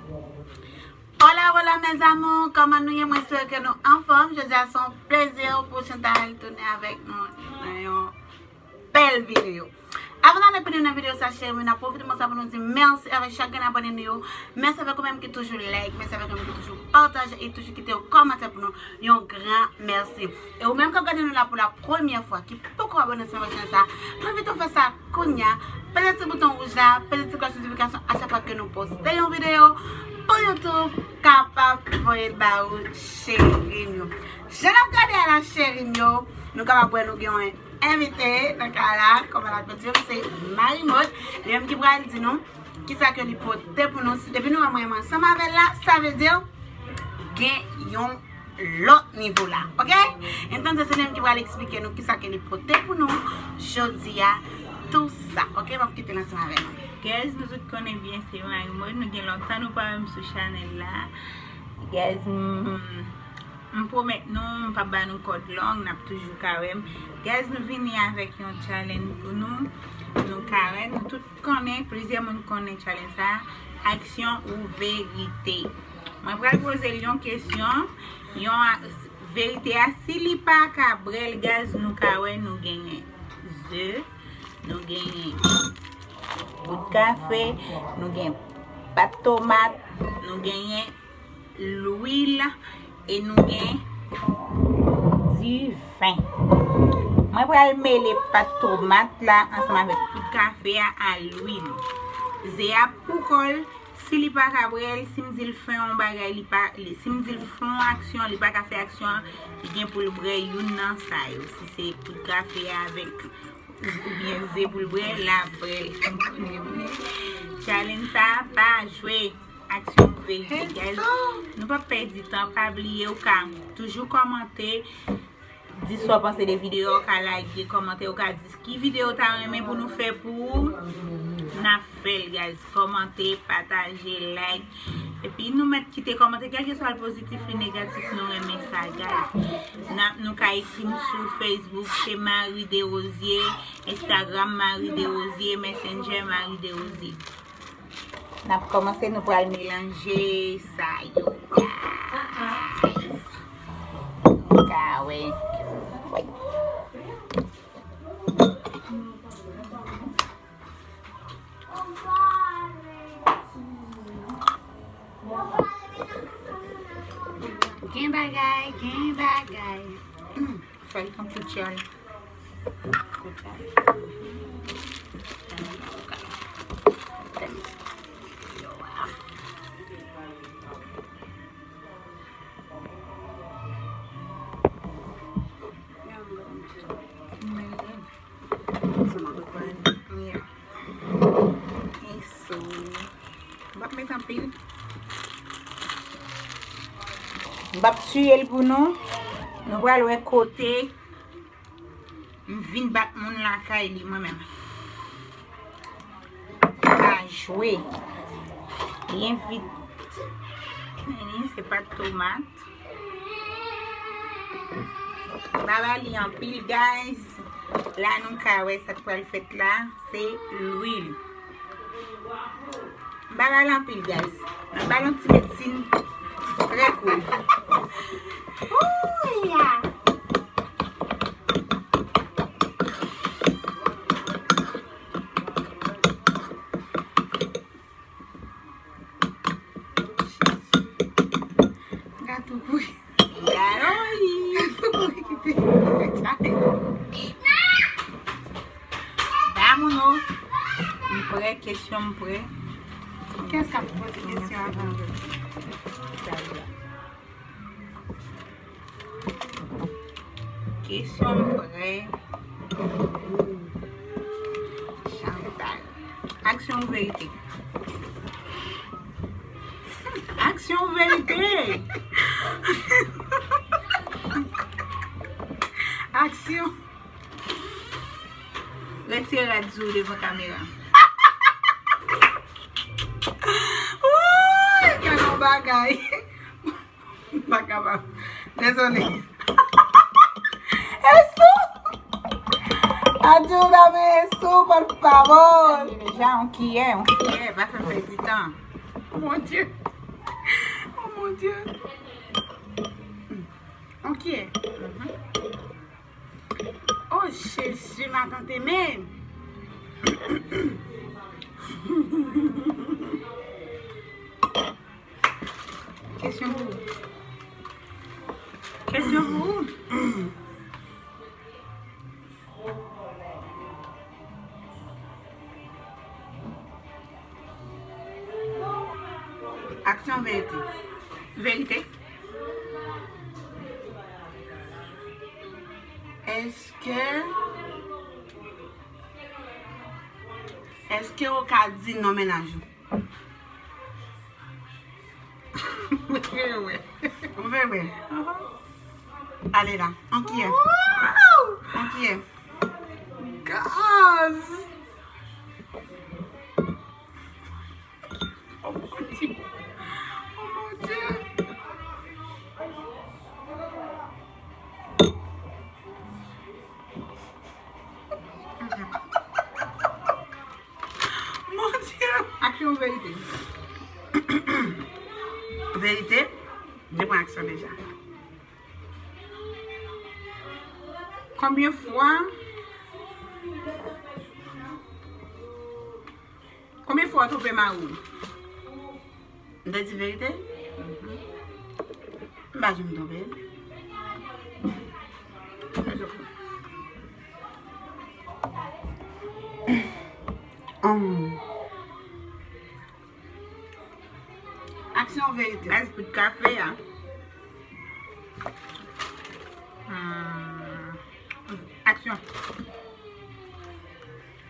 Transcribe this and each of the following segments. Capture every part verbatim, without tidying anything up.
Hola, hola, mes amours! Kòman nou ye? Mwen espere ke nou anfòm. Jodi a se yon plezi pou Chantal tounen avèk nou nan yon bèl videyo. Avan n ale pi lwen nan videyo sa, cheri, n ap pwofite moman sa pou nou di mèsi avèk chak grenn abòne nou yo. Mèsi avèk ou menm ki toujou like, mèsi avèk ou menm ki toujou pataje e toujou kite yon kòmantè pou nou. Yon gran mèsi. E ou menm k ap gade nou la pou la premyè fwa, ki poko abòne sou chanèl sa, mwen envite w fè sa kounye a. Peze ti bouton wouj la, peze ti klòch notifikasyon a chak fwa ke nou poste yon videyo pou YouTube kapab voye l ba ou, cheri m yo. Jan n ap gade a la, cheri m yo, nou kapab wè nou gen yon envite nan kay la, kòm alakoutim, se Marie Maude, li menm ki pral di nou kisa ke li pote pou nou. Si depi nou wè mwen ansanm avè l la, sa vle di gen yon lòt nivo la, oke? Entonces, se li menm ki pral eksplike nou kisa ke li pote pou nou jodi a, tou sa, oke? M ap kite l ansanm avè nou. Guys, nou tout konnen byen se Marie Maude, nou gen lontan nou pa wè m sou chanèl la. Guys, m, m pwomèt nou, m p ap ba nou kòd long, n ap toujou ka wè m. Guys, nou vini avèk yon challenge pou nou. Nou ka wè, nou tout konnen, plizyè moun konnen challenge sa, aksyon ou verite. Mwen pral poze l yon kesyon, yon a, verite a, si li pa ka brè l, guys, nou ka wè nou genyen ze, nou genyen bout kafe, nou gen pat tomat, nou genyen lwil e nou gen diven. Mwen pral mele pat tomat la ansanm avèk poud kafe a a lwil. Ze a pou kò l, si li pa ka brè l, si m di l fè yon bagay, li pa, li, si m di l fè yon aksyon, li pa ka fè aksyon an, li gen pou l brè youn nan sa yo. Si se poud kafe a avèk oubyen ze pou l brè, l ap brè l. M konnen byen. Challenge sa a pa jwe. Aksyon verite, guys. Nou p ap pèdi tan, pa bliye, ou ka toujou kòmante, di sa w panse de videyo a, ou ka like, kòmante, ou ka di ki videyo w ta renmen pou nou fè pou ou. N ap fè l, guys. Kòmante, pataje, like. Epi nou mèt kite kòmante, kèlkeswa l pozitif li negatif, nou renmen sa, guys. N ap, nou ka ekri m sou Facebook, se Marie Desrosiers, Instagram Marie Desrosiers, Messenger Marie Desrosiers. N ap kòmanse, nou pral melanje sa yo, guys. Nou ka wè. Gen bagay, gen bagay. Fè l tankou tchèl. M p ap met anpil. M p ap tiye l pou nou. Nou pral wè kote m vin bat moun lakay li, mwen menm. Pa jwe. Byen vit. Ni, se pat tomat. M pa ba li anpil, guys. La, nou ka wè sa k pral fèt la. Se lwil. M pa ba l anpil, guys. M ba l yon ti medsin trè koul. Ooh, yeah. Gato kouri. Gato kouri kite. Damouno. M prè, kesyon m prè. Kiyès k ap poze kesyon avan? Kesyon m prè. Chantal. Aksyon ou verite? Aksyon ou verite? Aksyon. Retire rad sou ou devan kamera. Wouy, gade yon bagay. M pa kapab. Dezole. Eso! Ayuda, eso, por favor. Deja, yon kiyè, yon kiyè, pa fè m pèdi tan. Mon Dieu. Mon Dieu. Ok. Oh, Jezi, ma tante, men. Kesyon pou ou. Kesyon pou ou. Aksyon, verite. Verite. Èske, èske ou ka di non mennaj ou? Mwen vle wè. Ou vle wè? Ale la. An kiyè? An kiyè? Gaz! Oh mon Dieu! Oh mon Dieu! Mon Dieu! Aksyon ou verite? Verite? Depi aksyon deja. Konbyen fwa? Konbyen fwa w twonpe mari w? M te di verite? M pa janm twonpe l. Anm. Aksyon, verite? Baz, bout kafe a. Hmm. Aksyon.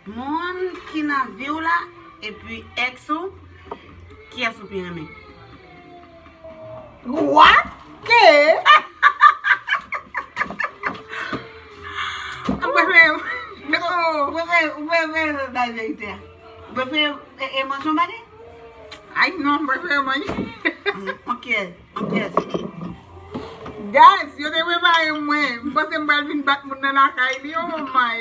Moun ki nan vi w la, epi èks ou, kiyès ou pi renmen? What? Ke? Ou prefere, ou prefere, ou prefere bay verite a? Ou prefere, e, e, manje yon bagay? Ay non, m prefere manje. Mm, ok, ok. Guys, yo te prepare mwen. M panse m pral vin bat moun nan lakay li. Oh my.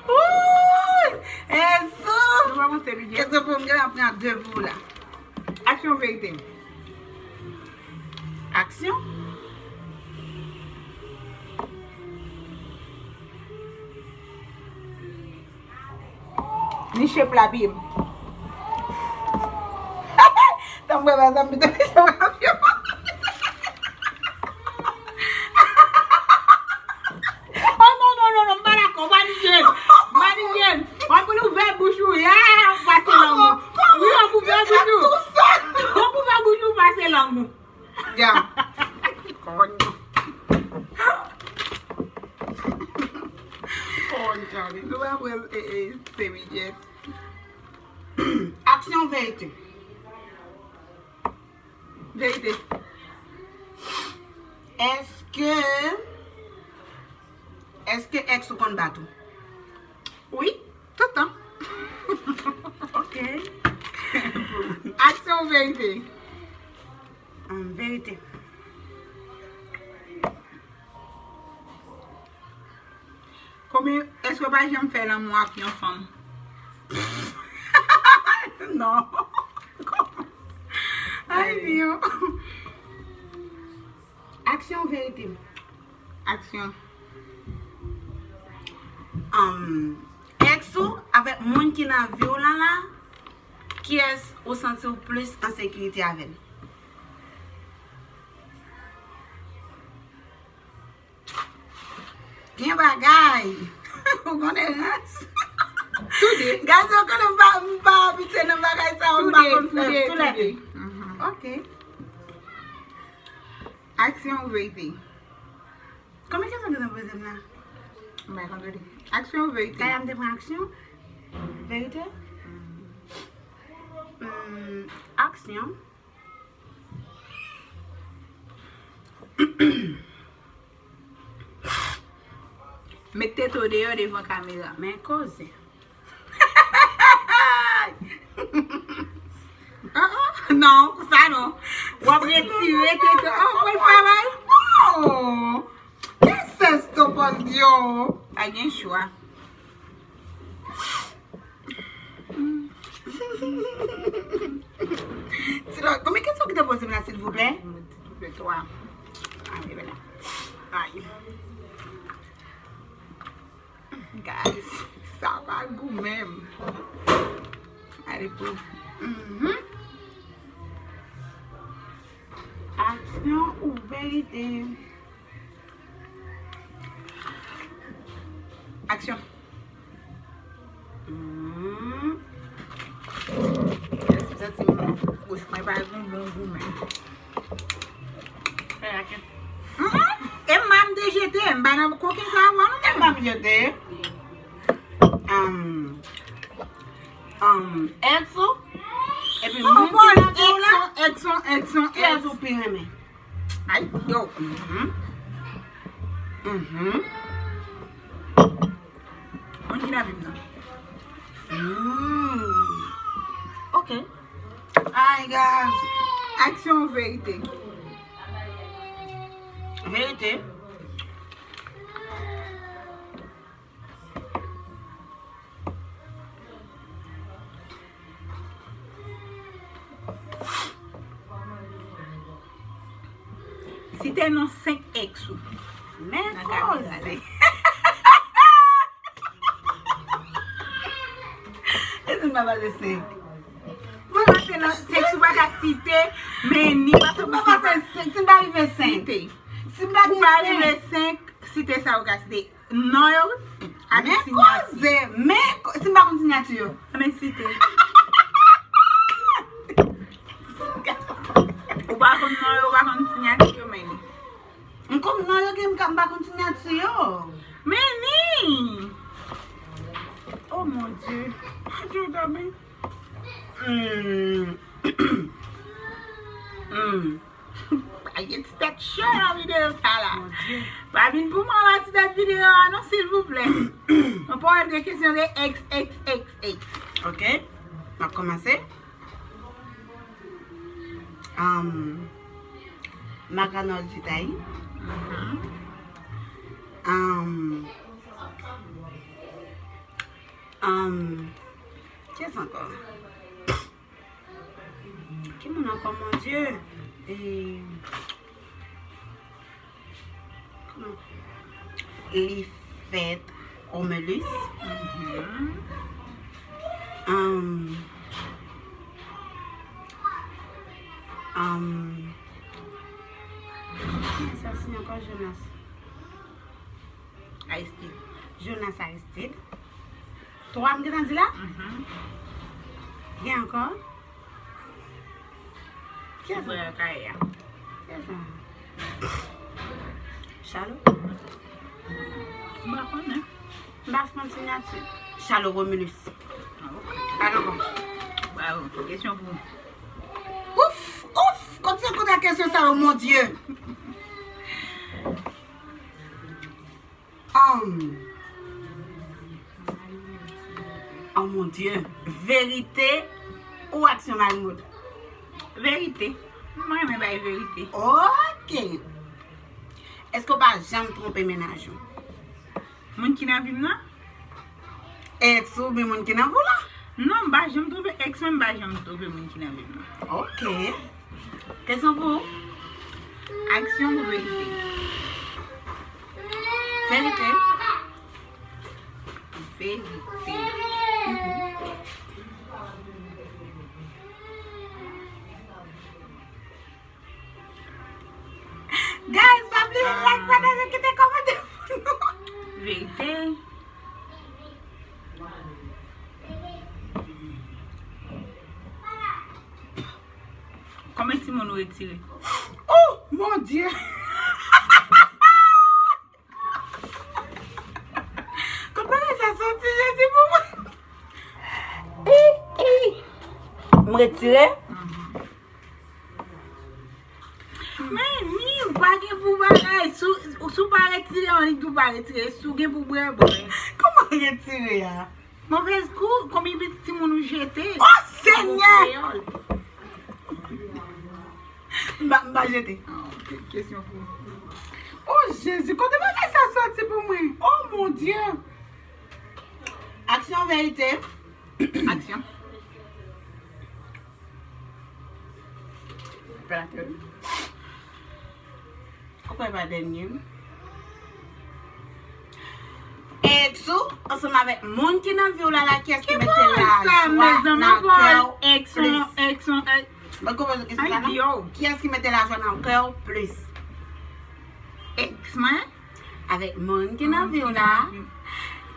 Wouy! Eso! Nou pa monte bidye. Keto pou m gen ap pran de pou la. Aksyon, verite? Aksyon. Niche pla pye m. Tanm bwè bazanm pito niche pla pye m. Oh non, non, non, non, m pa dakò, m pa niche l. M pa niche l. Mwen pou l ouvè bouch ou, ya, w ap pase lang ou. Wi, w ap ouvè bouch ou. W ap ouvè bouch ou, pase lang ou. Ya. Konn. Konn, Charlie. Nou pa pran, e, e, semidyèt. Aksyon, verite? Verite. Èske, èske èks ou konn bat ou? Wi, tout tan. Ok. Aksyon ou verite? Hum, verite. Konbyen, èske w pa janm fè lanmou ak yon fanm? Non. Ay, Diyo. Aksyon ou verite? Aksyon. Anm, èks ou avèk moun ki nan vi w lan la, kiyès ou santi w plis an sekirite avè l? Gen bagay. Ou konnen rans. Toude. Gason, konnen m pa, m pa abitye nan bagay sa yo, m pa konn fè. Toude, toude. Ok. Aksyon ou verite? Konbyen kesyon ki te poze m la? M pa konn tande. Aksyon ou verite? Kaya m te pran aksyon. Verite? Hmm, aksyon. Met tete w deyò devan kamera. Men koze. Ah, ah, non, konsa non. W ap retire tete. Oh, pou l fè mal? Non. Ki sèz to pòl yo? Pa gen chwa. Ti lòt, konbyen kesyon ki te poze m la, silvouplè? Silvouplè, twa. Ay, bela. Ay. Guys, sa pa gou menm. Ale pou. Mhm. Aksyon ou verite? Aksyon. Hmm. Santi m bouch mwen pa gen bon gou menm. Hmm. E m pa m te jete, m pa nan koken sa a, non, men m pa m jete. Um, um, ex ou? Epi moun ki nan ex ou, ex ou, ex ou, ex ou pi renmen. Ay, yo. Mhm. Mhm. Moun ki nan vi m nan. Mm. Ok. Ay, guys. Aksyon ou verite? Verite. Site non senk ex ou. Men koze. E si m pa pase senk? Mwen pase nan senk, si w pa ka site, men ni pa fè senk, si m pa rive senk. Site. Si m pa rive senk, site sa ou ka site. Non yo, avèk sinyati. Men koze, men ko-, si m pa konn sinyati yo. Men site. Ou pa konn non yo, ou pa konn sinyati yo, men li. M konn non yo, gen m ka m pa konn sinyati yo. Men ni. Oh mon Dieu. Adieu, dame. Hmm. Hmm. Pa gen ti tèt cho nan videyo sa la. Mon Dieu. Pa vin pou mwen wè ti tèt videyo a non, silvouplè. Mwen pa wè de kesyon de ex, ex, ex, ex. Ok. M ap kòmanse. Um, Makanòl Titayi. Mhm. Um, um, kiyès ankò? Ki moun ankò, mon Dieu? E, kòman? Li fèt Romulus. Mhm. Um, um, kòman sa se ankò, Jonas? Aristide. Jonas Aristide. Twa m gentan di la? Mhm. Gen ankò? Kiyès? Frè Kaya. Kiyès sa? Chalo? M pa konnen. M pa konn sinyati. Chalo Romulus. Ah, ok. Pa gen ankò. Bravo. Kesyon pou ou. Ouf, ouf, kote, kote kesyon sa yo, mon Dieu. Um. Oh mon Dieu. Verite ou aksyon, Marie Maud? Verite. Mwen renmen bay verite. Ok. Èske w pa janm twonpe mennaj ou? Moun ki nan vi m nan? Ex ou oubyen moun ki nan vi w la? Non, m pa janm twonpe ex mwen, m pa janm twonpe moun ki nan vi m nan. Ok. Kesyon pou ou. Aksyon ou verite? Verite. Verite. Guys, pa bliye like, pataje, kite kòmantè pou nou. Verite. Konbyen timoun ou retire? Oh, mon Dieu! Kot bagay sa soti, Jezi, pou mwen? M retire. Men ni, ou pa gen pou bagay. Si w, si w pa retire, annik di w pa retire. Si w gen pou bwè, bwè. Kòman retire a? Movèz kou, konbyen pitit timoun ou jete? Oh, Senyè! M pa, m pa jete. Ah, ok. Kesyon pou ou. Oh, Jezi, kote bagay sa soti pou mwen? Oh, mon Dieu! Aksyon, verite? Aksyon. Ou kwè pa dènye? Ex ou ansanm avèk moun ki nan vi w la, la, kiyès ki mete lajwa nan kè w plis? Mwen konpoze kesyon sa non. Kiyès ki mete lajwa nan kè w plis? Ex mwen avèk moun ki nan vi w la,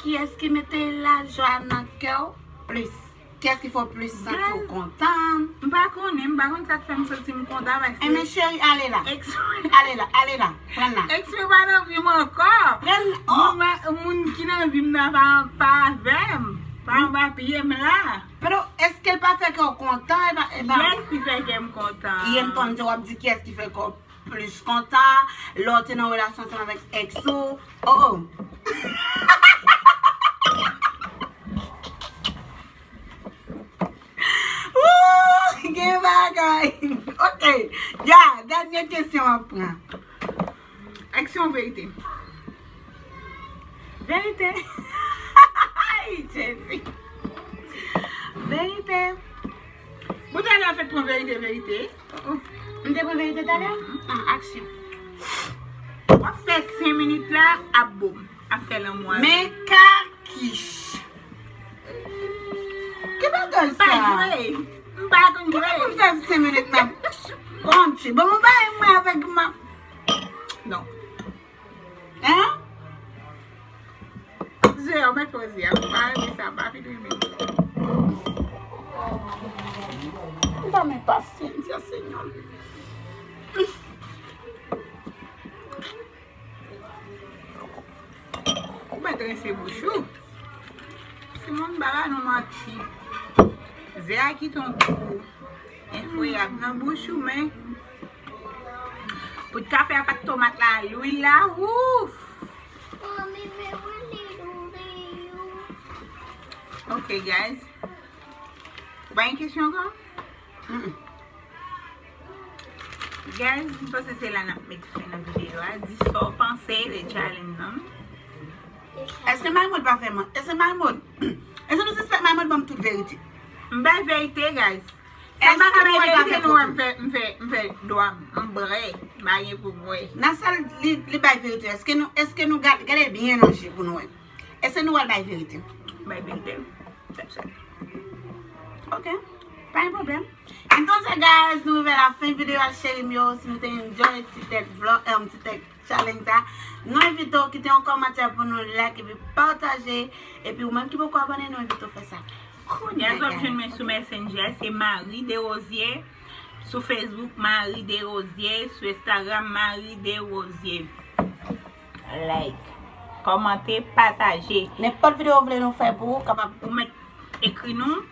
kiyès ki mete lajwa nan kè w plis? Kiyès ki fè w plis santi w kontan? M pa konnen, m pa konn sa k fè m santi m kontan, paske... Enben cheri, ale la. Ex... Ale la, ale la. Pran la. Ex mwen pa nan vi m ankò. Pran la. Oh. Moun, moun ki nan vi m nan pa, pa avè m. Pa anba pye m la. Pero, èske l pa fè kè w kontan? E pa, e pa... Yes, li fè kè m kontan. Yè m tann w ap di kiyès ki fè kè w plis kontan lè w te nan relasyon ansanm avèk ex ou. Oh, oh. Woo! Gen bagay. Ok. Ya, dènye kesyon m ap pran. Aksyon, verite. Verite. Ay, Jezi. Verite. Bon, talè a fèk pran verite, verite. Oh, oh. M te pran verite talè? Ah, aksyon. W ap fè senk minit la, ap bo m. Ap fè lanmou avè m. Men kakich. Ki bagay sa? Pa jwe. M pa konn jwe. Ki pou m fè senk minit nan? Bonche. Bon, mwen bay mwen avèk ma... Non. Hein? Zè, ou mèt poze a. M pa renmen sa, m pa fin renmen. M pa men pasyans, Senyè. Ou mèt rense bouch ou. Simon, pa ba nou manti. Zè a kite yon gou enkroyab nan bouch ou, men pou t ka fè a pat tomat la, lwil la, wouf! Ok, guys. Ou pa gen kesyon ankò? Mm-mm. Guys, m panse se la n ap met fen nan videyo a. Di sa w panse de challenge nan. Èske Marimond pa fè man... Èske Marimond... Èske nou sispèk Marimond ban m tout verite? M bay verite, guys. Sa m pa ka bay verite, nou wè m fè, m fè, m fè dwa m, m brè, m pa gen pou m wè. Nan sa l, li, li bay verite. Èske nou, èske nou gad, gade byen nan je pou nou wè? Èske nou wè l bay verite? Bay verite. That's it. Ok. Pa gen pwoblèm. Entonces, guys, nou rive a la fen videyo a, cheri m yo. Si nou te enjoy ti tèt vlog, um, ti tèt challenge sa, nou envite w kite yon kòmantè pou nou, like epi pataje. Epi ou menm ki poko abòne, nou envite w fè sa kounye a, guys. Guys, w ap jwenn mwen sou Messenger, se Marie Desrosiers. Sou Facebook, Marie Desrosiers. Sou Instagram, Marie Desrosiers. Like, kòmante, pataje. Nenpòt videyo w vle nou fè pou ou, kapab ou mèt ekri nou,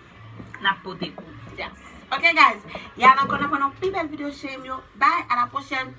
n ap pote pou ou. Yes. Ok, guys. Y a nan kò nan pran yon pi bèl videyo, cheri m yo. Bye, à la prochaine.